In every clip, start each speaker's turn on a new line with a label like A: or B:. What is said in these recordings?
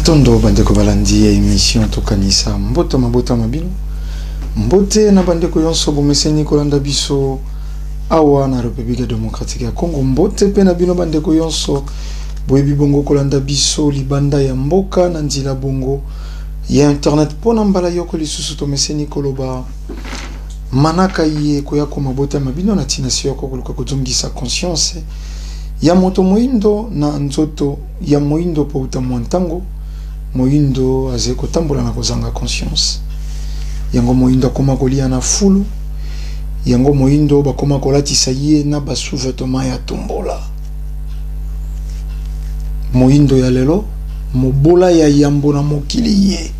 A: Matondo bandeko balandi ya emission tokanisa mboto mabota ma bino mbote na bandeko yonso bomeseni kolanda biso awa na Republique Democratique ya Congo mbote pe na bino bandeko yonso boyebi bongo kolanda biso libanda ya mboka na nzila bongo ya internet mpo na mbala yoko lisusu tomeseni koloba Manaka iye ekoya ko mabota ma bino na tina se yoko koluka kozongisa conscience ya moto moindo na nzoto ya moindo po uta mua ntango moindo azali kotambola na kozanga conscience. Yango moindo akoma kolia na fulu, yango moindo bakoma kolatisa ye na ba sous-vêtements ya tombola. Moindo ya lelo mobola ya yambo na mokili ye.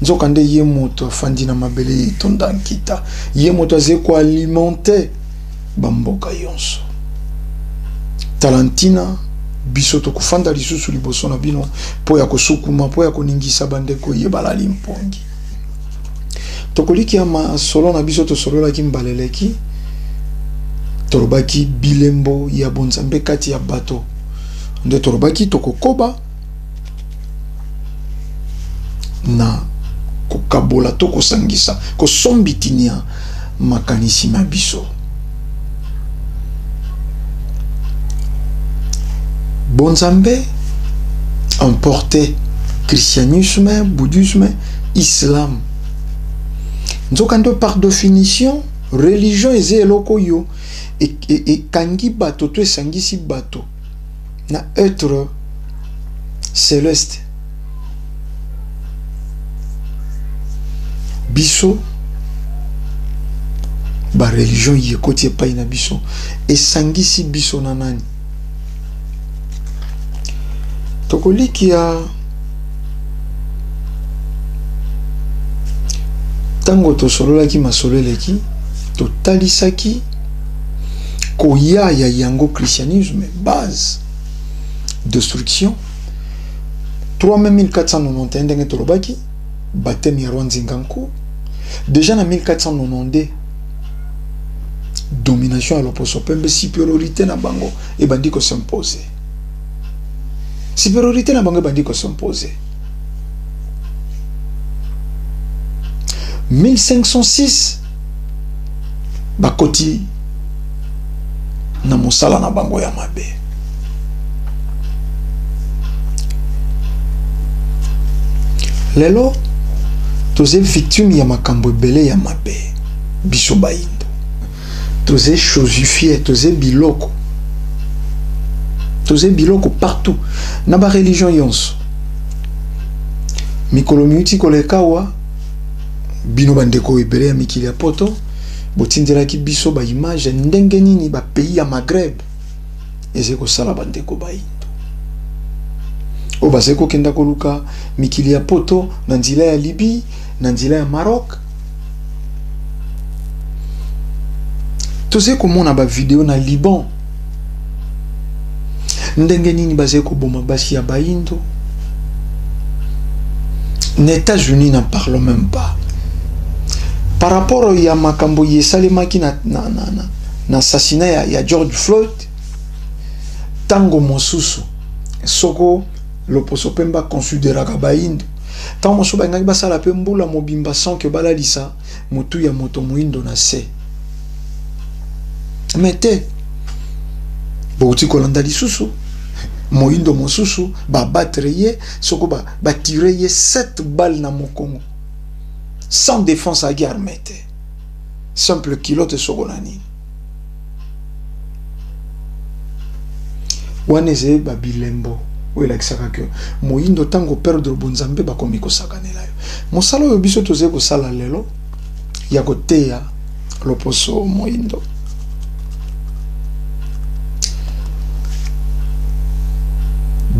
A: Nzokande ye moto afandi na mabele etonda nkita, ye moto azali koalimente bamboka yonso. Tala ntina biso tokofanda lisusu liboso na bino mpo ya kosukuma, mpo ya koningisa bandeko ye balali mpongi. Tokolikia masolo na biso tosololaki mbala eleki, tolobaki bilembo ya bonzambe kati ya bato, nde tolobaki tokokoba na kokabola to kosangisa kosombitinia makanisi ma biso. Bonzambe emporte christianisme, bouddhisme, islam. Nzokande par definition religion eza eloko oyo ekangi bato to esangisi bato na etre celeste. Biso ba religion ye ekoti epai na biso esangisi biso na nani? Tokolikia ntango tosololaki masolo eleki, totalisaki koya ya yango christianisme base destruction 3 mai 1491 ndenge tolobaki baptême ya roi Nzinga Nku déjà na 1492 domination ya loposo pembe superiorité na bango ebandi ko s'imposer superiorité na bango ebandi ko s'imposer 1506 bakoti na mosala na bango ya mabe. Lelo toze victime ya makambo ebele ya mabe biso bayindo toze chosifie toze biloko toze biloko partout na ba religion yonso mikolo miuti koleka wa Bino ba ndeko ebele ya mikili ya poto botindelaki biso ba image ndenge nini ba pays ya Maghreb ezali kosala ba ndeko bayindo oyo bazali kokenda koluka mikili ya poto na nzela ya Libye, na nzela ya Maroc. Tozali komona ba video na Liban ndenge nini bazali koboma basi ya bayindo. Na États-Unis n'en parlons même pas. Par rapport ya makambo esalemaki na assassinat ya George Floyd, tango mosusu soko loposo pemba consideraka bayindo, tango mosusu balingaki basala pe mbula mobimba sans que balalisa motu ya moto moyindo na se. Mais te, bouti kolanda lisusu moyindo mosusu ba battre ye soko ba tirer ye 7 balles na mokongo sans défense agi armé te, simple culotte soko na nini. Wana ezali ba bilembo oyo elakisaka ke moyindo ntango perdre bonzambe bakomi kosakanela yo. Mosala oyo biso tozali kosala lelo ya koteya loposo moyindo,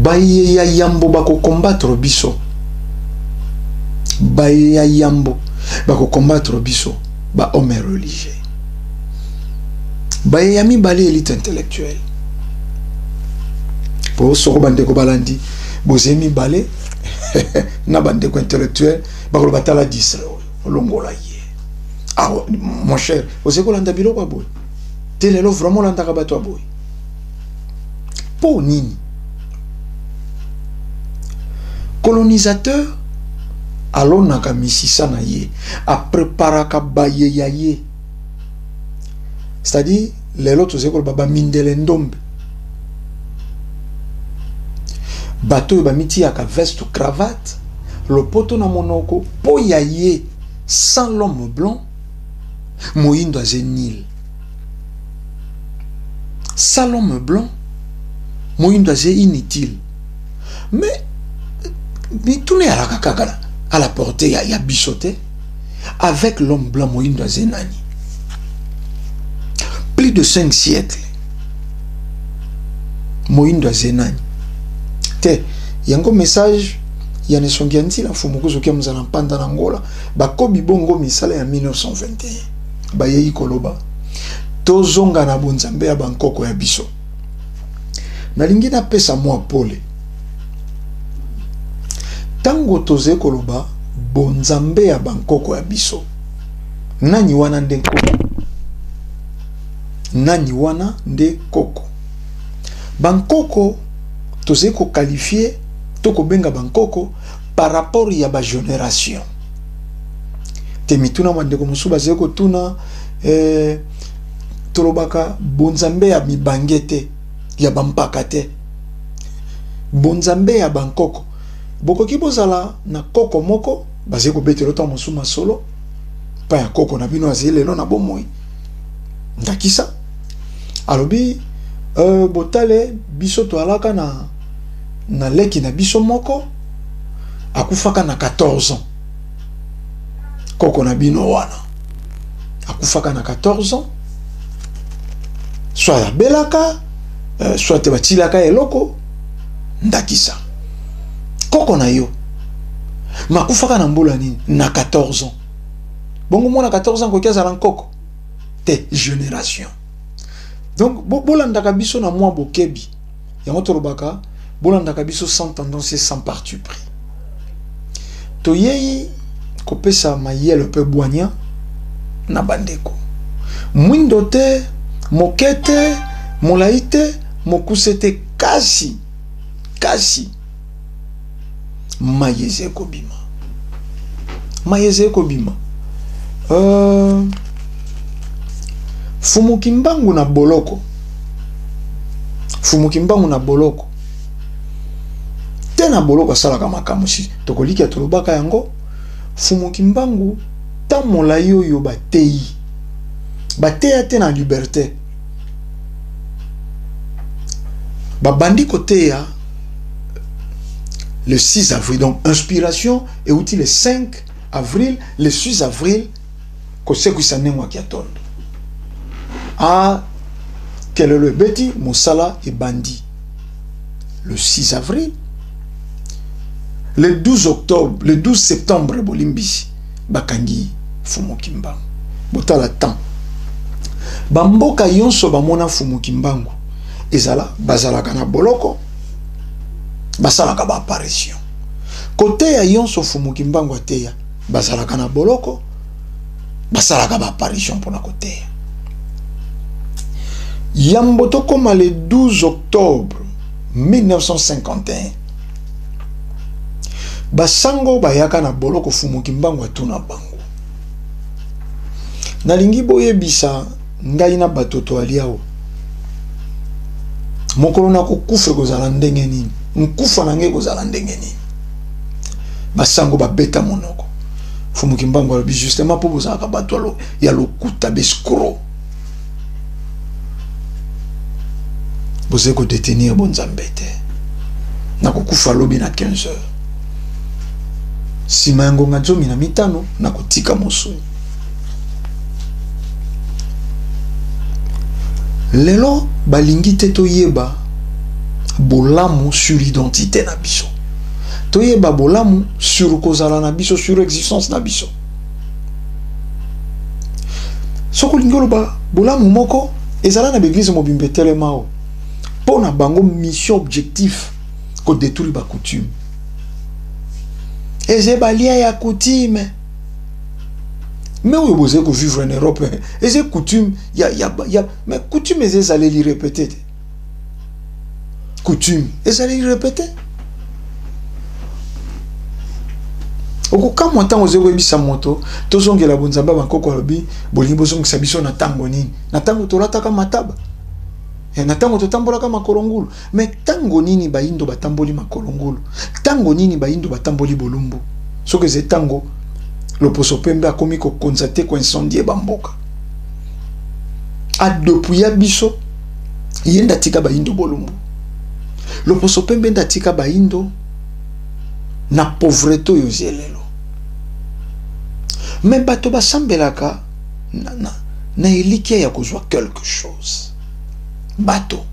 A: baye ya yambo bakokombattre biso, baye ya yambo bakokombattre biso ba homme religieux, baye ya mibale élite intellectuelle. Po soko bandeko balandi boze mibale na bandeko intellectuel bakoloba tala disre oyo olongola ye. Ah, mon cher, oze kolanda biloko ya boye te lelo, vraiment olandaka bato ya boye po nini? Colonisateur alonaka misisa na ye, apreparaka baye ya ye. C'est-à-dire lelo tozali koloba bamindele ndombe, bato oyo bamitiyaka veste cravate, lopoto na monoko mpo ya ye. Sans l'homme blanc, moyindo aze nil. Sans l'homme blanc, moyindo aze inutile. Mais mituna eyalaka kaka à la portée ya biso te. Avec l'homme blanc, moyindo aze nani? Plus de 5 siècles, moyindo aze nani te? Yango message ya nesongi ya nzila mfumu kuzokia mozala mpanda na Ngola bakobi bongo misala ya 1921 bayei koloba tozonga na bonzambe ya bankoko ya biso. Nalingi napesa mwa pole. Ntango tozali koloba bonzambe ya bankoko ya biso, nani wana nde nkoko? Nani wana nde koko? Bankoko tozali koqualifier to kobenga bankoko par rapport ya bagénération te. Mituna bandeko mosusu bazali kotuna, tolobaka bonzambe ya mibange te, ya bampaka te, bonzambe ya bankoko. Bokoki bozala na koko moko bazali kobetela ntango mosusu masolo mpa ya koko na bino azali lelo na bomoi. Ndakisa alobi, botale biso toalaka na leki na biso moko akufaka na 14 ans. Koko na bino wana akufaka na 14 ans, soit abelaka, soit te batilaka eloko. Ndakisa koko na yo makufaka na mbula nini? Na 14 ans. Bongo mwana 14 ans koki azala nkoko te. Génération. Donc bolandaka biso na mwa bokebi. Yango tolobaka bolandaka biso sans tendance et sans parti pris. Toyei kopesa mayele mpe bwanya na bandeko. Mwindo te, moke te, molai te, mokuse te, kasi mayeze ekobima, mayeze ekobima. Fumu Kimbangu na boloko, Fumu Kimbangu na boloko te, na boloko asalaka makambo. Si tokolikia tolobaka yango, Fumu Kimbangu ta molai oyo bateyi bateya te na liberté, babandi koteya le 6 avril. Donc inspiration euti le 5 avril, le 6 avril kosekwisa ndenge ya tondo a kelelo ebeti, mosala ebandi le 6 avril. Le 12 octobre, le 12 septembre, bolimbisi, bakangi Fumu Kimbangu. Botala temps, bamboka nyonso bamona Fumu Kimbangu ezala bazalaka na boloko, basalaka baapparition. Koteya nyonso Fumu Kimbangu ateya, bazalaka na boloko, basalaka baapparition mpona koteya. Yambo tokóma le 12 octobre 1951, basango bayaka na boloko. Fumu Kimbangu atuna bango: "Nalingi boyebisa ngai na bato toali awa, mokolo na kokufa ekozala ndenge nini? Nkufa na ngai ekozala ndenge nini?" Basango babeta monoko. Fumu Kimbangu alobi: "Justement, mpo bozalaka bato ya lokuta, baescrocs, bozali kodétenir bonzambe te. Nakokufa lobi na 15 heures, nsima ya ngonga 15 nakotika mosuni." Lelo balingi te toyeba bolamu sur identité na biso, toyeba bolamu sur kozala na biso, sur existence na biso. Soki olingi oloba bolamu moko ezala na baeglise mobimba etelema o mpo na bango mission, objectif kodétruire bacoutume. Eza balia ya coutume, mais oyo bozali kovivre en Europe eza coutume ya, mais coutume eza ezaleli répété te. Coutume ezaleli répété. Okokamwa ntango ozali koyebisa moto tozongela bonzambe ya bankoko, alobi bolingi bozongisa biso na ntango nini? Na ntango tolataka mataba, na ntango totambolaka makolo ngulu. Me ntango nini bayindo batamboli makolo ngulu? Ntango nini bayindo batamboli bolumbu? Soki ezali ntango loposo pembe akomi kokonza te, koincendie bamboka, adepuya biso, ye nde atika bayindo bolumbu. Loposo pembe nde atika bayindo na pauvreté oyo ozwi lelo. Me bato basambelaka na elikya ya kozwa quelque chose. Bato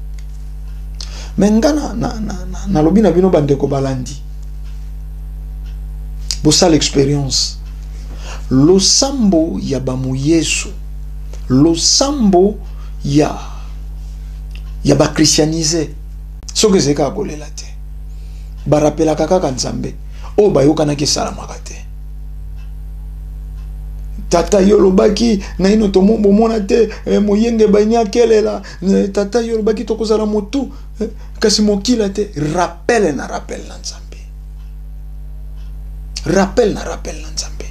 A: me nga nalobi na bino bandeko balandi, bosala expérience. Losambo ya bamoyesu, losambo ya bachristianisé, soki ezali kaka kolela te, barapelaka kaka Nzambe oyo bayokanaki, esalamaka te. Tata, yo olobaki naino bomona te moyenge baini akelela. Tata, yo olobaki tokozala motu kasi mokila te. Rappel na rappel na Nzambe, rappel na rappel na Nzambe.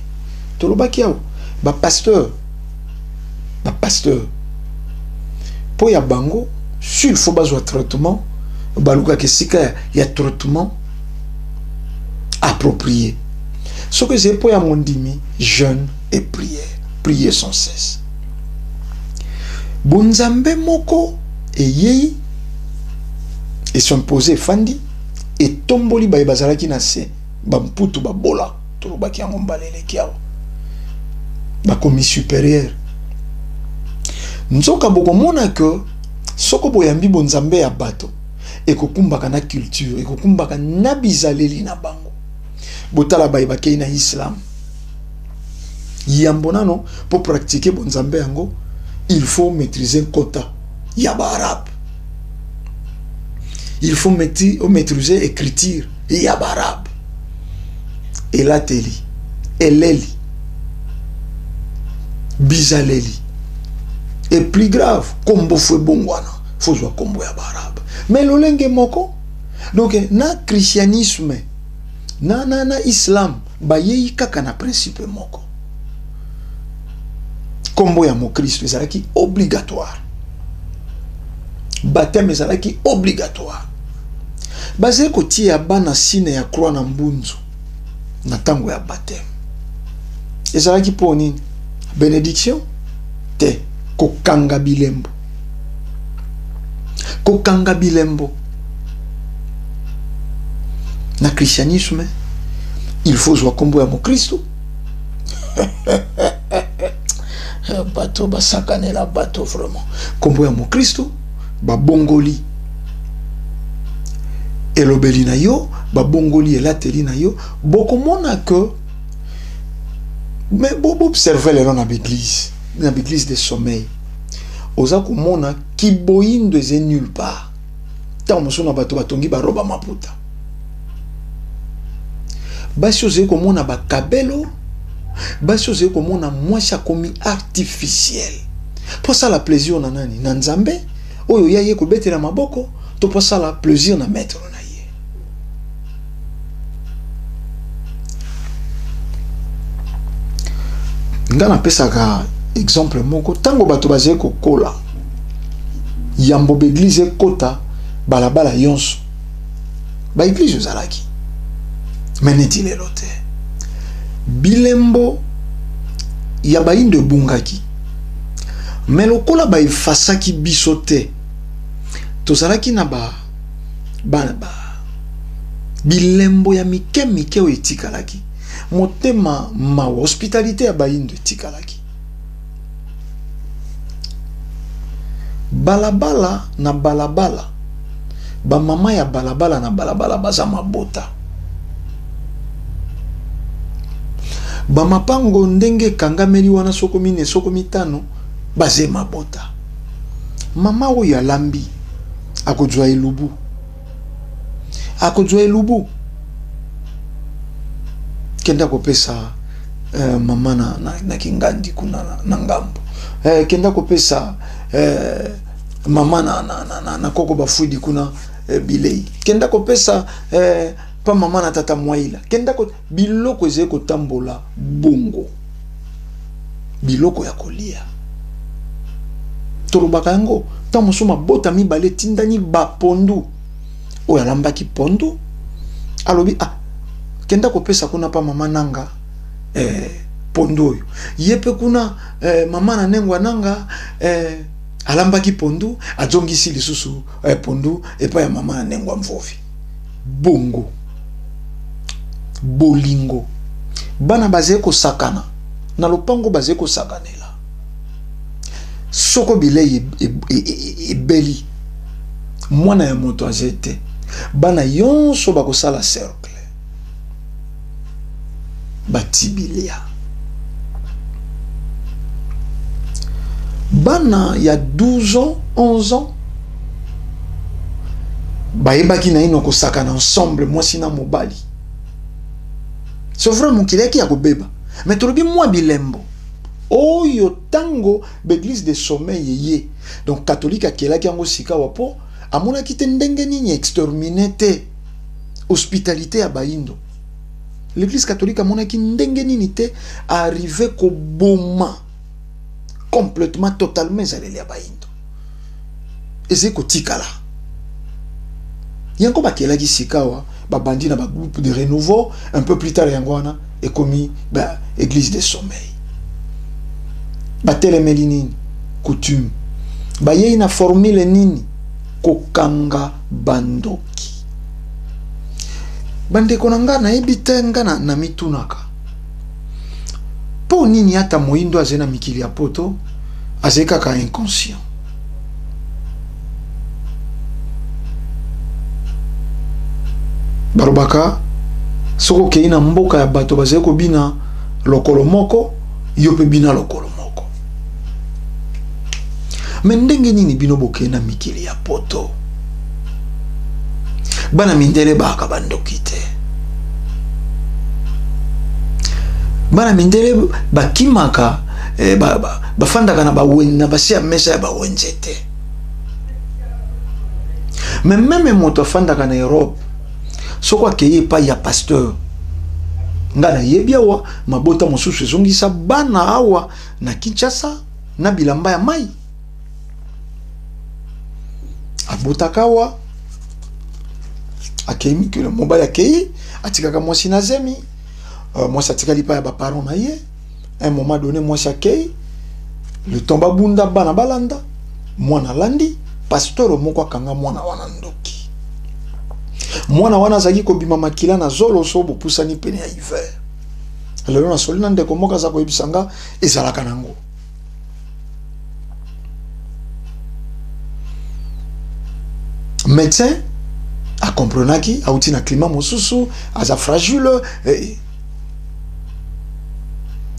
A: Tolobaki awa, bapasteur mpo ya bango, s'il faut bazwa traitement, balukaka esika ya traitement approprié. Soki ezali mpo ya mondimi, jeûne et prière, prier sans cesse. Bonzambe moko eyei es'impose, efandi, etomboli baye bazalaki na se, bamputu, babola. Tolobaki yango mbala eleki awa, bakomi supérieur. Nzoka bokomona ke soko boyambi bonzambe ya bato, ekokumbaka na culture, ekokumbaka na bizaleli na bango. Botala baye bakei na islam. Yambo nano mpo pratiquer bonzambe yango, il faut maîtriser nkota ya baarabe, il faut maîtriser écriture ya baarabe, elateli, eleli, bizaleli, et plus grave, kombo fo ebongwana, fozwa kombo ya baarabe. Mais lolenge moko donc na christianisme na islam, bayei kaka na principe moko. Kombo ya mokristo ezalaki obligatoire, baptême ezalaki obligatoire, bazali kotia bana signe ya croix na mbunzu na ntango ya baptême. Ezalaki mpo nini? Bénédiction te, kokanga bilembo, kokanga bilembo. Na christianisme, il faut zwa nkombo ya mokristo. Bato basakanela bato vraiment. Nkombo ya mokristo, babongoli elobeli na yo, babongoli elateli na yo. Bokomona ke, mais boobserve lelo na baeglise, na baeglise de sommeil, oza komona kiboyindo eza nulle part. Ntango mosusu na bato batongi baroba maputa, basi ozali komona bakabelo, basi ozali komona mwasi akomi artificiel mpo asala plaisir na nani? Na Nzambe oyo ya ye kobetela maboko, to mpo asala plaisir na maître na ye? Nga napesaka exemple moko. Ntango bato bazali kokola, yambo baeglise ekota balabala nyonso, baeglise ezalaki, me neti lelo te. Bilembo ya bayindo ebungaki, me lokola baefasaki biso te, tozalaki na ba bilembo ya mike mike oyo etikalaki. Motema mawa, hospitalité ya bayindo etikalaki. Balabala na balabala, bamama ya balabala na balabala baza mabota, bamapango ndenge ekangameli wana, soko mine, soko mitano, baze mabota. Mama oyo alambi akozwa elubu, akozwa elubu, kenda kopesa mama na kingandi kuna na ngambo, kenda kopesa mama na koko bafwidi kuna bilei, kenda kopesa pa mama na tata Mwaila, kenda ko biloko ezali kotambola bongo, biloko ya kolia tolobaka yango. Ntango mosusu mabota mibale etindani bapondu, oyo alambaki pondu alobi ah, kenda kopesa kuna pa mama nanga pondu oyo, ye mpe kuna mama na nengwa nanga alambaki pondu, azongisi lisusu pondu epai ya mama na nengwa mvovi. Bongo bolingo, bana bazali kosakana na lopango, bazali kosakanela soko bilei ebeli, mwana ya moto aze te, bana yonso bakosala cercle, batibilia. Bana ya 12 ans, 11 ans bayebaki naino kosakana ensemble, mwasi na mobali. C'est vrai, mokili yaki ya kobeba, mais tolobi mwa bilembo oyo ntango baeglise de sommeil eye. Donc catholique akelaki yango sikawa mpo amonaki te ndenge nini extermine te hospitalité ya bayindo. L'église catholique amonaki ndenge nini te arrive koboma complètement, totalement ezaleli ya bayindo, ezali kotikala yango. Bakelaki sikawa, babandi na bagroupe de renouveau. Un peu plus tard, yango wana ekomi ba église de sommeil. Batelemeli nini? Coutume. Bayei na formule nini? Kokanga bandoki. Bandeko na nga, nayebi te, nga na mitunaka mpo nini ata moyindo azali na mikili ya poto, azali kaka inconscient. Balobaka soki okei na mboka ya bato bazali kobina lokolo moko, yo mpe bina lokolo moko. Me ndenge nini bino bokei na mikili ya poto, bana mindele baaka bandoki te, bana mindele bakimaka, bafandaka na basi ya mesa ya bawenze te? Me même moto afandaka na Europe, soko akei epai ya pasteur, nga nayebi awa mabota mosusu ezongisa bana awa na Kinshasa na bilamba ya mai, abotaka awa, akei mikili, mobali akei, atikaka mwasi na zemi, mwasi atikali epai ya baparent na ye. Un moment donné, mwasi akei, le temps babunda, bana balanda, mwana alandi pasteur moko, akanga mwana wana ndoki. Mwana wana azalaki kobima makila na zolo so bopusani pene ya hiver. Lelo nasoli na ndeko moko, aza koyebisa nga ezalaka nango. Médecin akomprenaki, auti na climat mosusu, aza fragile,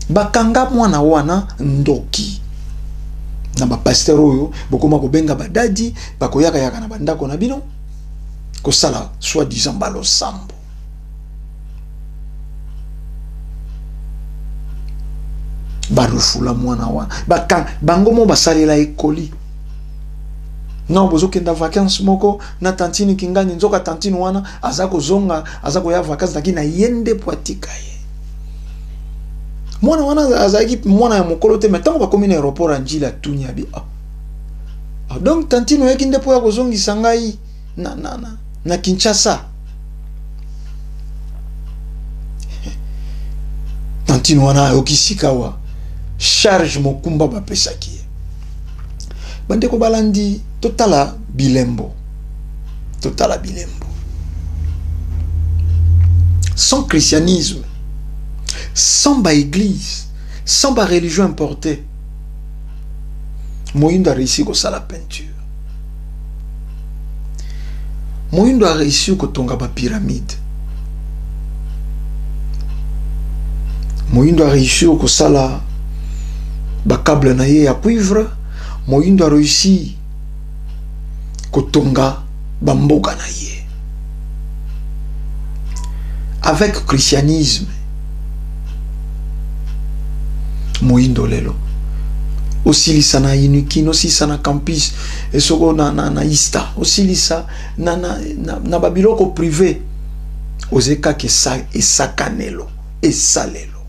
A: bakanga mwana wana ndoki na bapasteur oyo bokoma kobenga badadi, bakoyakayaka na bandako na bino kosala soi-disant balosambo. Barufula mwana wana, bango mo basalela ekoli non, bozokenda vacance moko na tantine kingani, nzoka tantine wana aza kozonga, aza koya vacance naki na ye nde po atika ye. Mwana wana azalaki mwana ya mokolo te, mais ntango bakomi na aéroport ya Njili, atuni abi: "Ah, ah, donc tantine oyaki nde mpo ya kozongisa ngai na Kinshasa?" Tantine wana ayoki sikawa charge, mokumba bapesaki ye. Bandeko balandi, totala bilembo, totala bilembo. Sans christianisme, sans baéglise, sans bareligion importée, moyindo aréussi kosala peinture, moyindo aréussi kotonga bapyramide, moyindo aréussi kosala bacable na ye ya cuivre, moyindo aréussi kotonga bamboka na ye. Avec christianisme, moyindo lelo osilisa na Unikin, osilisa na campus, esoko na ISTA, osilisa na babiloko privé. Oze kaka esakanelo, esalelo.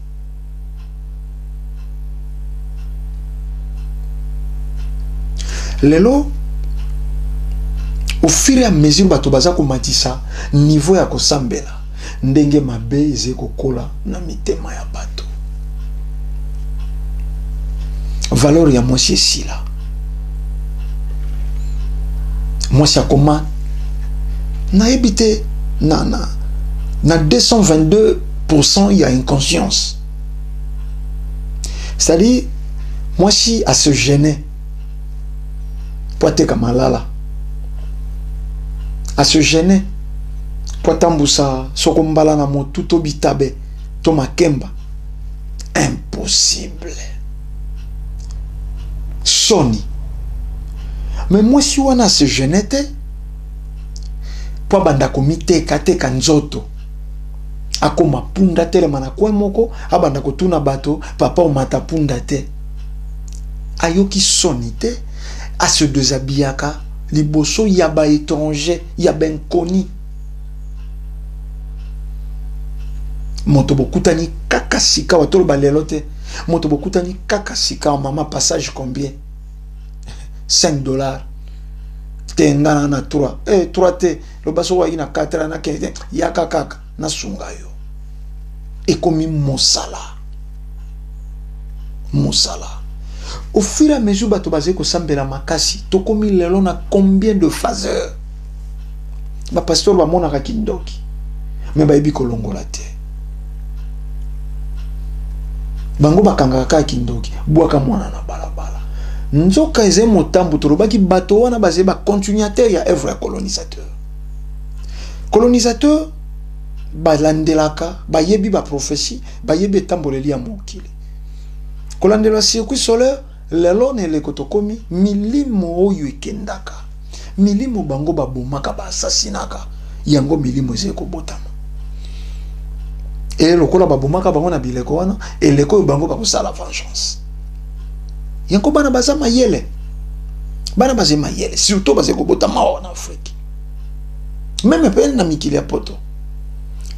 A: Lelo au fur et à mesure bato baza komatisa niveau ya kosambela, ndenge mabe eze kokola na mitema ya bato. Valeur ya mwasi esila. Mwasi akoma nayebi te na 222% ya inconscience. C'est-à-dire mwasi a se gêner po ateka malala, a se gêner po atambusa soko mbala na motu to bitabe to makemba. Impossible. Soni. Mais mwasi wana se gêner te po abanda komiteka teka nzoto, akoma punda telema na coin moko, abanda kotuna bato papa omata punda te. Ayoki soni te, a se déshabillaka liboso ya ba étranger, ya ba inconnu. Moto bokutani kaka sika wa toloba lelo te, moto bokutani kaka sika wa mama passage combien? 5 $. Te nga na 3. 3 te, loba soko ayi na 4 na 15, yaka kaka nasunga yo. Ekomi mosala. Mosala. Au fur et à mesure bato bazali kosambela makasi, tokomi lelo na combien de phaseurs? Ba pasteur bamonaka kindoki, mais bayebi kolongola te. Bango bakangaka kaka kindoki, bwaka mwana na balabala. Nzoka eza motambu, tolobaki bato wana bazali ba continuateur ya œuvre ya colonisateur. Colonisateur balandelaka, bayebi ba prophétie, bayebi etamboleli ya mokili. Kolandela circuit solaire, lelo na eleko tokomi, milimo oyo ekendaka, milimo bango babomaka, baasasinaka, yango milimo ezali kobotama. E lokola babomaka bango na bileko wana, eleko oyo bango bakosala vengeance. Yango bana baza mayele, bana baza mayele, surtout bazali kobotama awa na Afrique, meme mpe na mikili ya poto.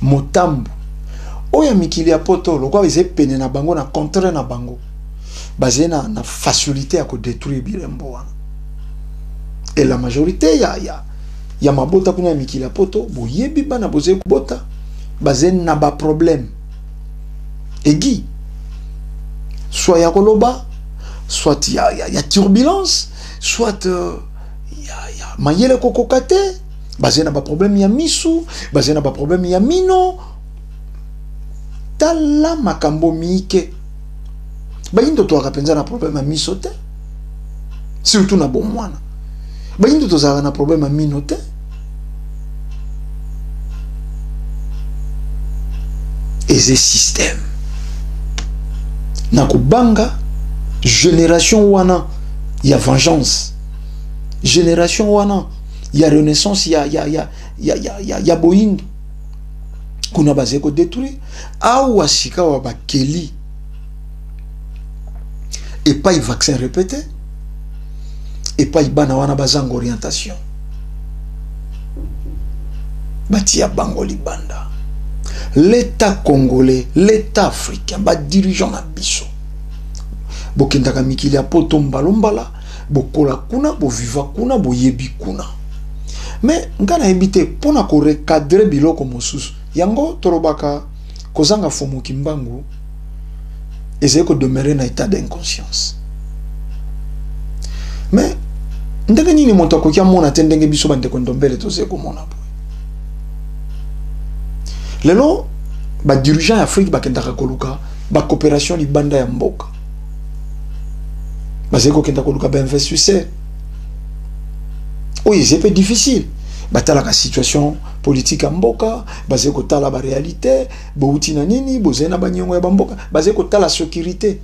A: Motambu oyo ya mikili ya poto, lokola eza pene na bango, na contraire na bango, bazali na facilité ya kodétruire bilembo wana. Et la majorité ya mabota kuna ya mikili ya poto, boyebi bana bozali kobota bazali na baproblème egi, soit ya koloba, soit ya turbulence, soit ya mayele kokoka te, bazali na baproblème ya misu, bazali na baproblème ya mino. Tala makambo miike, bayindo tozalaka mpenza na problème ya miso te, surtout na bomwana. Bayindo tozalaka na problème ya mino te. Eza système na kobanga génération wana ya vengeance, génération wana ya renaissance ya boyindo. Kuna bazali kodétruire, awa sika wa bakeli epai vaccin répété, epai bana wana bazanga orientation, batia bango libanda. L'état congolais, l'état africain, badirigeant na biso, bokendaka mikili ya poto mbala-mbala, bokola kuna, boviva kuna, boyebi kuna. Mais nga nayebi te mpona korecadrer biloko mosusu. Yango tolobaka kozanga fomoki mbangu ezali kodemeurer na état d'inconscience. Mais ndenge nini moto akoki amona te ndenge biso bandeko ndombele tozali komona boye? Lelo badirigeant ya Afrique bakendaka koluka bacoopération libanda ya mboka, bazali kokenda koluka bainvestisseur oyo eza mpe difficile. Batalaka situation politique ya mboka, bazali kotala baréalité, bouti na nini, bozali na baniongo ya bamboka, bazali kotala sécurité,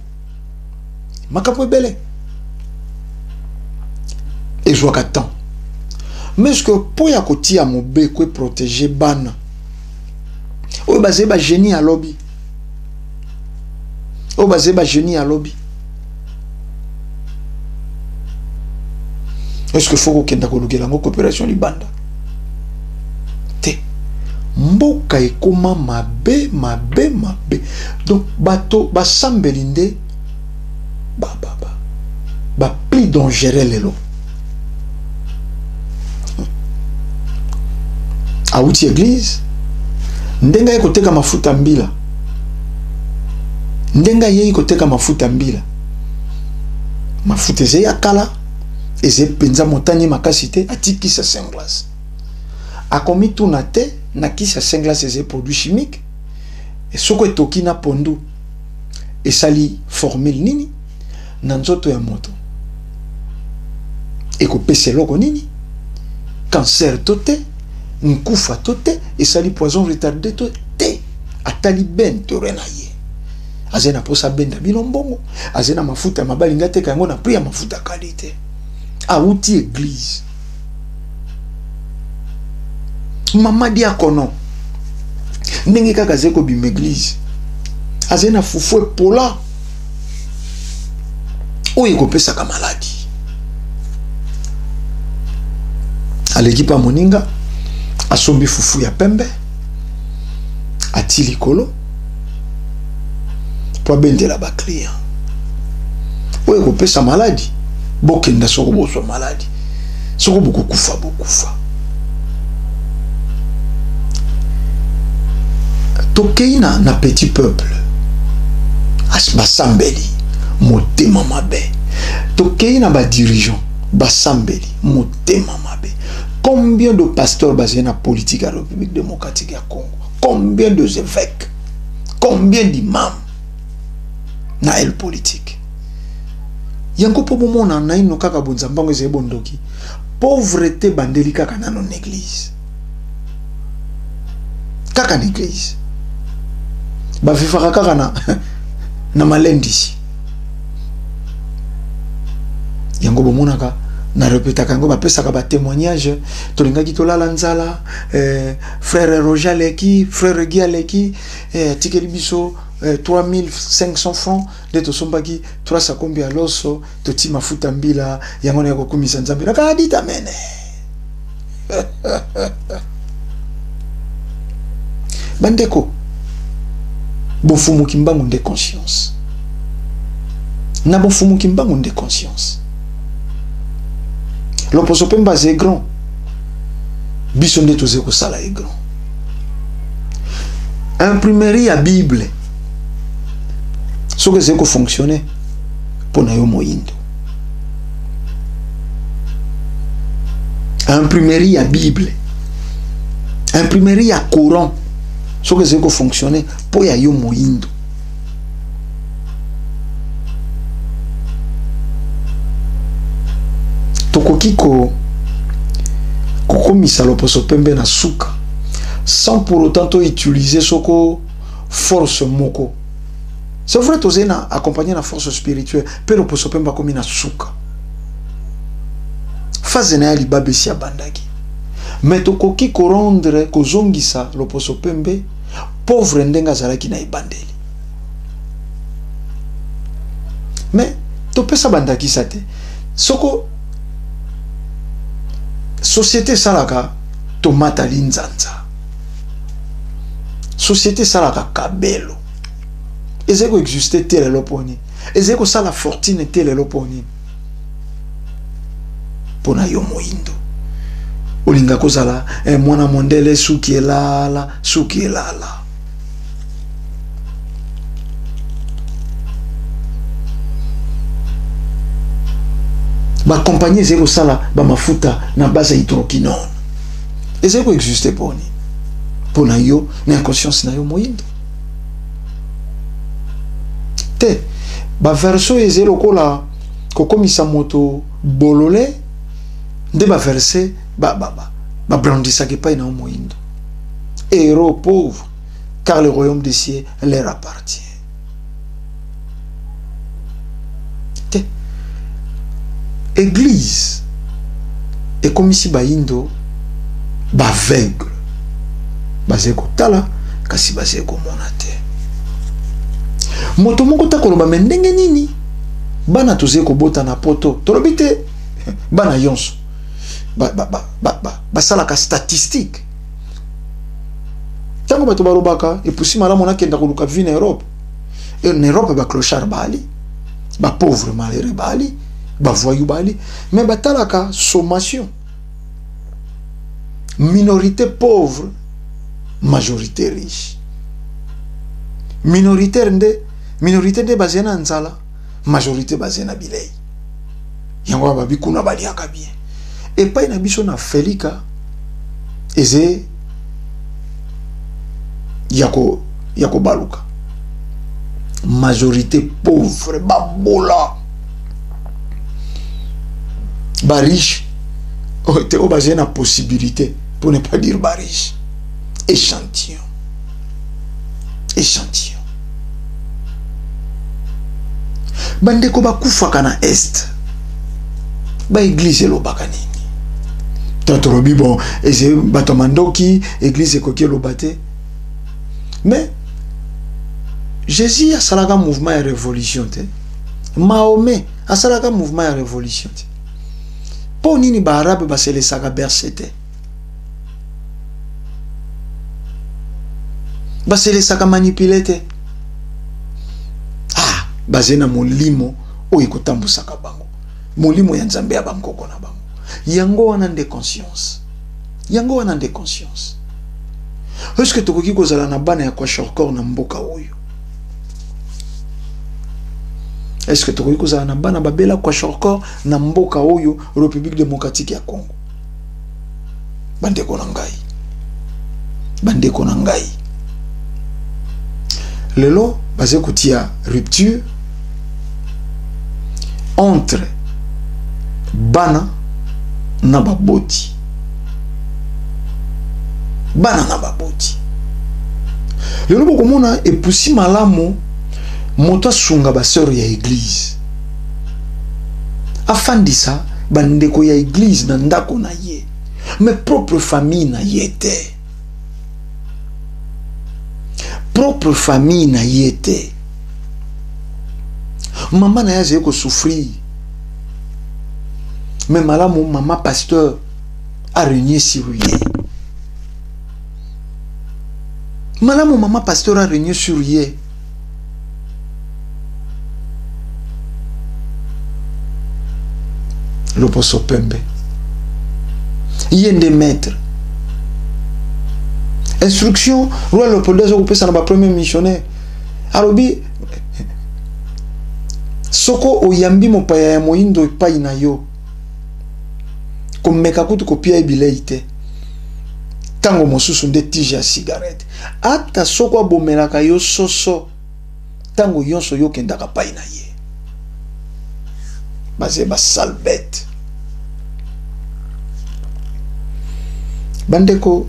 A: makambo ebele ezwaka temps. Mais ce que mpo ya kotia mobeko eprotéger bana oyo bazali bagénie ya lobi, oyo bazali bagénie ya lobi, est ce que faut kokenda kolukela yango coopération libanda te? Mboka ekoma mabe mabe mabe. Donc bato basambeli nde ba ba ba ba plus dangereux lelo. Awuti église ndenge aye koteka mafuta mbila, ndenge ayei koteka mafuta mbila, mafuta eza ya kala, eza mpenza motani makasi te, atikisa Saint-Glace. Akomituna te na kisi ya Saint-Glace eza produit chimique, soko etoki na pondu esali formule nini na nzoto ya moto, ekopesa eloko nini, cancer to te, nkufa to te, esali poison retardé to te. Atali ben tore na ye, azali na posa benda bino mbongo, azali na mafuta ya mabali nga teka yango na prix ya mafuta qualité. Awuti église. Mama diakono ndenge kaka azali kobima église, azali na fufu epola oyo ekopesaka maladi. Aleki pa moninga, asombi fufu ya pembe, ati likolo po abendela ba client. Oyo ekopesa maladi, bokenda soko bozwa maladi, soko bokokufa bokufa. Tokei na petit peuple, basambeli motema mabe. Tokei na ba dirigeant, basambeli motema mabe. Combien de pasteurs basés na politique à la République démocratique ya Congo? Combien de évêques? Combien d'imams na elle politique? Yango po bomona na ino kaka bonzambango ezali bondoki. Pauvreté bandeli kaka nano na église. Kaka na église. Ba vivaka kaka na malendisi. Yango bomonaka na répétaka yango, bapesaka ba témoignage, tolingaki tolala nzala, frère Roger aleki, frère Guy aleki, atikeli biso 3500 francs nde tosombaki 3 sakombi ya loso, toti mafuta mbila, yango na ya kokumisa Nzambe. Naka adita mene. Bandeko, bofumuki mbangu nde conscience. Na bofumuki mbangu nde conscience. Loposo pemba ze grand. Biso nde toze kosala ye grand. Imprimerie ya Bible soki ezali kofonctionne mpo na yo moyindo. Imprimerie ya Bible, imprimerie ya Coran soki ezali kofonctionne mpo ya yo moyindo. Tokoki kokomisa loposo pembe na suka sans pour autant to utiliser soko force moko. C'est vrai, tozali na accompagné na force spirituelle pe loposo pembe akomi na suka. Phase na ya libabe si abandaki. Mais tokoki ko rendre, kozongisa loposo pembe pauvre ndenge azalaki na ebandeli. Mais topesa bandakisa te. Soko société esalaka tomate linzanza. Société esalaka kabelo. Ezali ko exister te lelo mpo nini? Ezali kosala fortune te lelo mpo nini? Mpo na yo moyindo olinga kozala mwana mondele suki elala, suki elala. Ba compagnie ezali kosala ba mafuta na base ya hydroquinone. Ezali ko exister mpo nini? Mpo na yo na inconscience na yo moyindo. Te, ba verso ezali lokola kokomisa moto bolole nde ba verse ba brandisaka epai na yo moyindo. Héros pauvre, car le royaume des cieux leur appartient. Te, église ekomisi bayindo baveugle, bazali kotala kasi bazali komona te. Moto moko ta koloba me ndenge nini bana tozali kobota na poto, tolobi te bana yonso basalaka statistique. Ntango bato balobaka epusi malamu nakenda koluka vie na Europe, e na Europe baclochard baali, bapauvre malheureux baali, bavoyou baali, mais batalaka sommation, minorité pauvre, majorité riche. Minoritaire nde, minorité nde bazali na nzala, majorité bazali na bilei. Yango wana babi kuna baliaka bien. Epai na biso na Felika eze ya kobaluka, majorité pauvre, babola, ba riche te oyo bazali na possibilité, pour ne pas dire ba riche. Échantillon, échantillon. Bandeko bakufaka na Est, baeglise elobaka nini? To tolobi bon, eze bato ya mandoki, église ekoki eloba te. Mais Jésus asalaka mouvement ya révolution te, Mahomet asalaka mouvement ya révolution te. Mpo nini baarabe baselesaka berse te, baselesaka manipule te? Ah, baze na molimo oyo ekotambusaka bango, molimo ya Nzambe ya bankoko na bango. Yango wana nde conscience, yango wana nde conscience. Est-ce que tokoki kozala na bana ya kwashiorkor na mboka oyo? Est-ce que tokoki kozala na bana babela kwashiorkor na mboka oyo, République démocratique ya Congo? Bandeko na ngai, bandeko na ngai, lelo baze kotia rupture entre bana na baboti, bana na baboti. Lelo bokomona epusi malamu moto asunga basœur ya église, afandisa bandeko ya église na ndako na ye, mais propre famille na ye te, propre famille na ye te. Mama na ye azali kosouffrir, mais malamu mama pasteur a régné sur ye, malamu mama pasteur a régné sur ye. Loposo pembe, ye nde maître instruction. Roi Leopold aza kopesa na bapremier missionnaire, alobi soko oyambi mopaya ya moyindo epai na yo, komeka kutu kopia ye bilei te, ntango mosusu nde tige ya cigarette, ata soko abomelaka yo soso ntango nyonso yo okendaka pai na ye. Baze basale bete. Bandeko,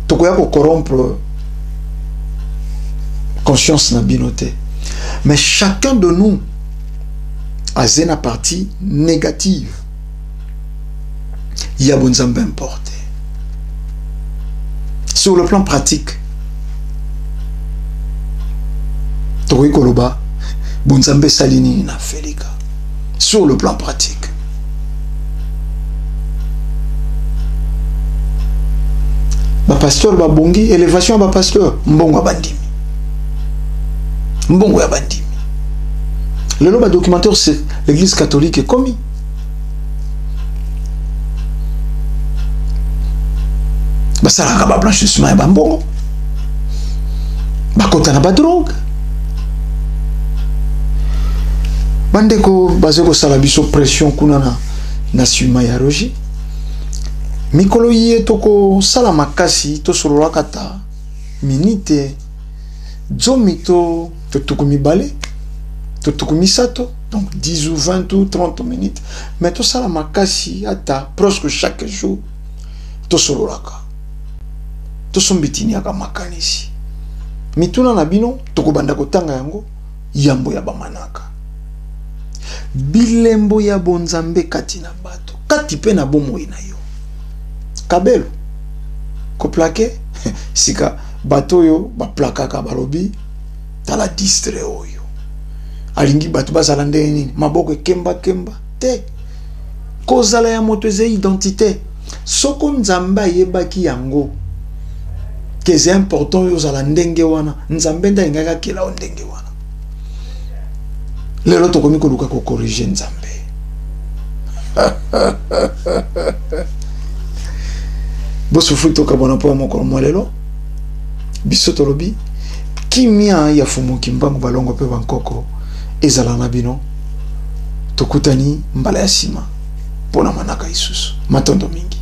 A: tokoya kocorrompre conscience na bino te, mais chacun de nous aze na partie négative ya bonzambe importé. Sur le plan pratique, tokoki koloba bonzambe esali nini na Felika sur le plan pratique? Bapasteur babongi, élévation ya bapasteur, mbongo ya bandimi, mbongo ya bandimi. Lelo badocumentaire c'est l'église catholique ekomi basalaka bablanchissement ya bambongo, bakota na badrogue. Bandeko baza kosala biso pression kuna na nsima ya Roger. Mikolo ye tokosala makasi, tosololaka ta minite 10 to 20 to 30, donc 10 ou 20 ou 30 minutes, mais tosala makasi ata presque chaque jour tosololaka, tosombitiniaka makanisi. Mituna na bino tokobanda kotanga yango yambo ya bamanaka. Bilembo ya bonzambe kati na bato, kati mpe na bomoi na yo. Kabelo koplake sika bato oyo baplakaka balobi tala distre oyo alingi bato bazala ndenge nini, maboko ekembakemba te. Kozala ya moto eza identité. Soko Nzambe ayebaki yango ke Ke eza important oyo ozala ndenge wana. Nzambe nde alingaki akela yo ndenge wana. Lelo tokomi koluka kokorige Nzambe. Bosufri tokabwana mpo ya mokolo mwa lelo. Biso tolobi kimia ya Fumu Kimbangu, balongo mpe bankoko ezala na bino. Tokutani mbala ya nsima mpo na manaka isusu. Matondo mingi.